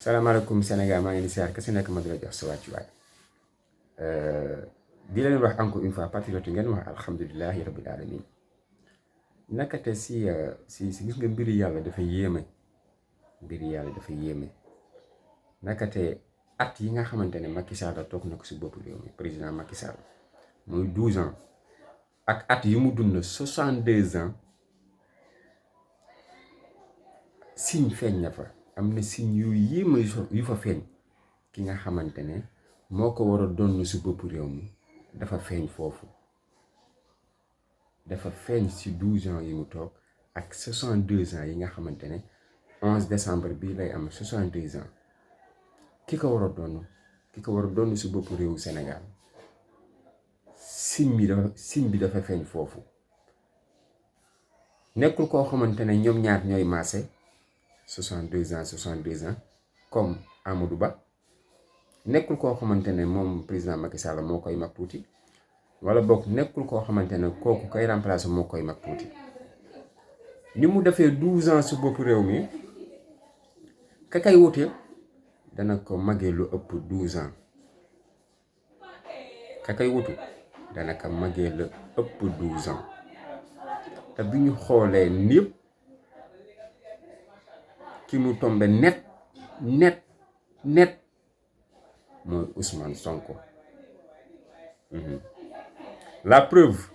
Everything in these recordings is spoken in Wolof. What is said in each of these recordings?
salaamaaleykum Sénégal maa ngi di siyaar kese nekk ma di la jox sa wàccuwaay di leen wax encore une fois patriote ngeen wax alhamdulilahi rabbil alamin nakate si gis nga mbiri yàlla dafa yéeme nakate at yi nga xamante ne Macky Sall toog na ko si bopp réew mi président Macky Sall muy 12 ans ak at yi mu dund 62 ans signe feeñ na fa. am na signe yu yéeme yu fa feeñ ki nga xamante ne moo ko war a donn si bopp réew mi dafa feeñ foofu dafa feeñ si 12 ans yi mu toog ak 62 ans yi nga xamante ne 11 décembre bii lay am 62 ans ki ko war a donn si bopp réewu Sénégal signe bi dafa feeñ foofu nekkul koo xamante ne ñoom ñaar ñooy maase 62 ans comme Amadou Ba nekkul koo xamante ne moom président Macky Sall moo koy mag tuuti wala boog nekkul koo xamante ne kooku koy remplacer moo koy mag tuuti ni mu defee 12 ans su bopp réew mi ka kay wute dana ko magee lu ëpp 12 ans ka kay wutu dana ko magee lu ëpp 12 ans te bi ñu xoolee ñépp ki mu tombe net mooy Ousmane Sonko. La preuve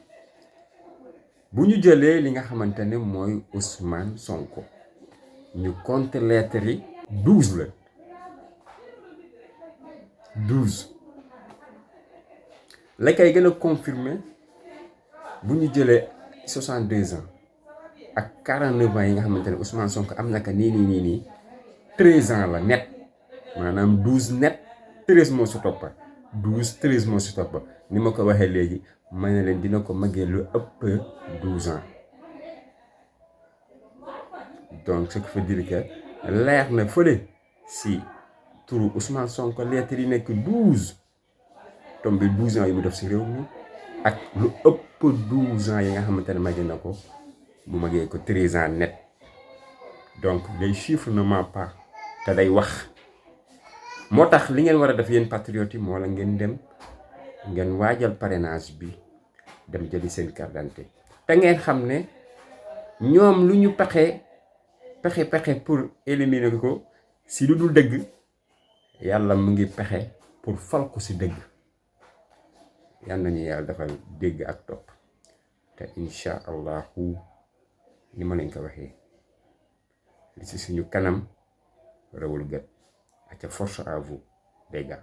bu ñu jëlee li nga xamante ne mooy Ousmane Sonko ñu compte lettres yi 12 la 12 la kay gën a confirmer bu ñu jëlee 62 ans ak 49 ans yi nga xamante ne Ousmane Sonko am na ka nii 13 ans la net maanaam 12 net 13 moo si toppa 13 moo si toppa ni ma ko waxee léegi ma ne leen dina ko magee lu ëpp 12 ans donc ce qui veut dire que leer na fële si turu Ousmane Sonko lettre yi nekk 12 tombé 12 ans yi mu def si réew mi ak lu ëpp 12 ans yi nga xamante ne magee na ko bu magee ko 13 ans net donc les chiffres ne mentent pas te day wax moo tax li ngeen war a def yéen patriotes yi moo la ngeen dem ngeen waajal parrainage bi dem jëli seen carte d'identité te ngeen xam ne ñoom lu ñu pexe pour éliminer ko si lu dul dëgg yàlla mu ngi pexe pour fal ko si dëgg yal nañu yàlla defal dégg ak topp te incha allahu ni ma leen ko waxee li si suñu kanam rawul gët ak force à vous les gars.